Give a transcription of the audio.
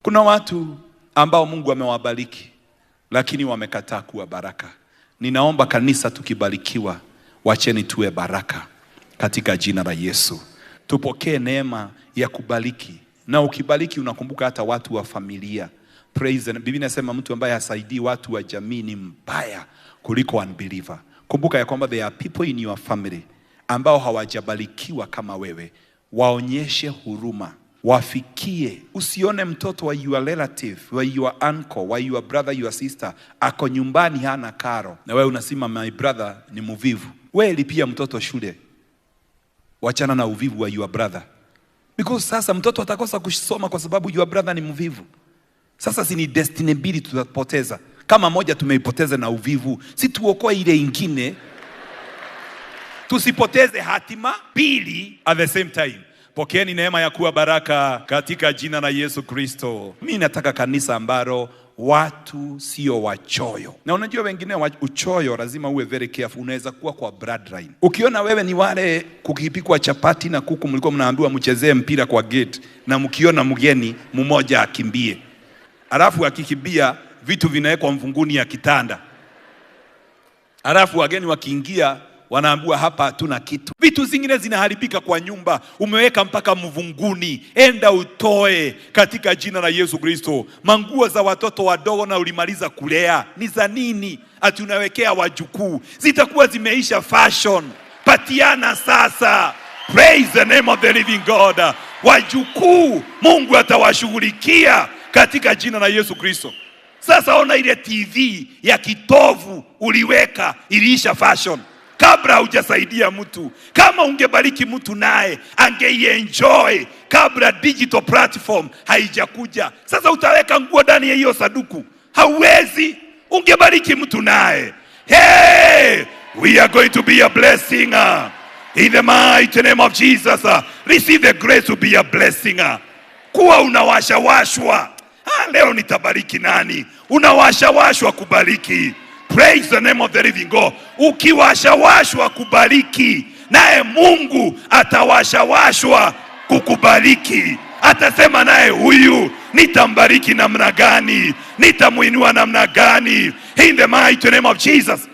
Kuna watu ambao Mungu amewabariki lakini wamekataa kuwa baraka. Ninaomba kanisa, tukibarikiwa, wacheni tuwe baraka katika jina la Yesu. Tupokee neema ya kubariki, na ukibariki unakumbuka hata watu wa familia. Praise the... Biblia inasema mtu ambaye hasaidii watu wa jamii ni mbaya kuliko unbeliever. Kumbuka ya kwamba there are people in your family ambao hawajabarikiwa kama wewe, waonyeshe huruma, wafikie. Usione mtoto wa your relative, wa your uncle, wa your brother, your sister ako nyumbani hana karo, na wewe unasema my brother ni mvivu. Wewe lipia mtoto shule, wachana na uvivu wa your brother, because sasa mtoto atakosa kusoma kwa sababu your brother ni mvivu. Sasa si ni destiny mbili tutapoteza? Kama moja tumeipoteza na uvivu, si tuokoe ile ingine, tusipoteze hatima mbili at the same time. Pokeeni neema ya kuwa baraka katika jina la Yesu Kristo. Mi nataka kanisa ambalo watu sio wachoyo, na unajua wengine uchoyo lazima uwe very careful. Unaweza kuwa kwa bloodline. Ukiona wewe ni wale kukipikwa chapati na kuku, mlikuwa mnaambiwa mchezee mpira kwa gate, na mkiona mgeni mmoja akimbie, alafu akikimbia vitu vinawekwa mvunguni ya kitanda, alafu wageni wakiingia wanaambiwa hapa hatuna kitu. Vitu zingine zinaharibika kwa nyumba, umeweka mpaka mvunguni, enda utoe katika jina la Yesu Kristo. Manguo za watoto wadogo na ulimaliza kulea ni za nini? Ati unawekea wajukuu, zitakuwa zimeisha fashion. Patiana sasa. Praise the name of the living God. Wajukuu Mungu atawashughulikia katika jina la Yesu Kristo. Sasa ona ile TV ya kitovu uliweka iliisha fashion kabla hujasaidia mtu. Kama ungebariki mtu naye angeienjoy kabla digital platform haijakuja. Sasa utaweka nguo ndani ya hiyo saduku? Hauwezi. Ungebariki mtu naye. Hey, we are going to be a blessing in the mighty name of Jesus. Receive the grace to be a blessing. Kuwa unawashawashwa. Ah, leo nitabariki nani? Unawashawashwa kubariki. Praise the name of the living God. Ukiwashawashwa kubariki, naye Mungu atawashawashwa kukubariki. Atasema naye huyu nitambariki namna gani? Nitamuinua namna gani? In the mighty name of Jesus.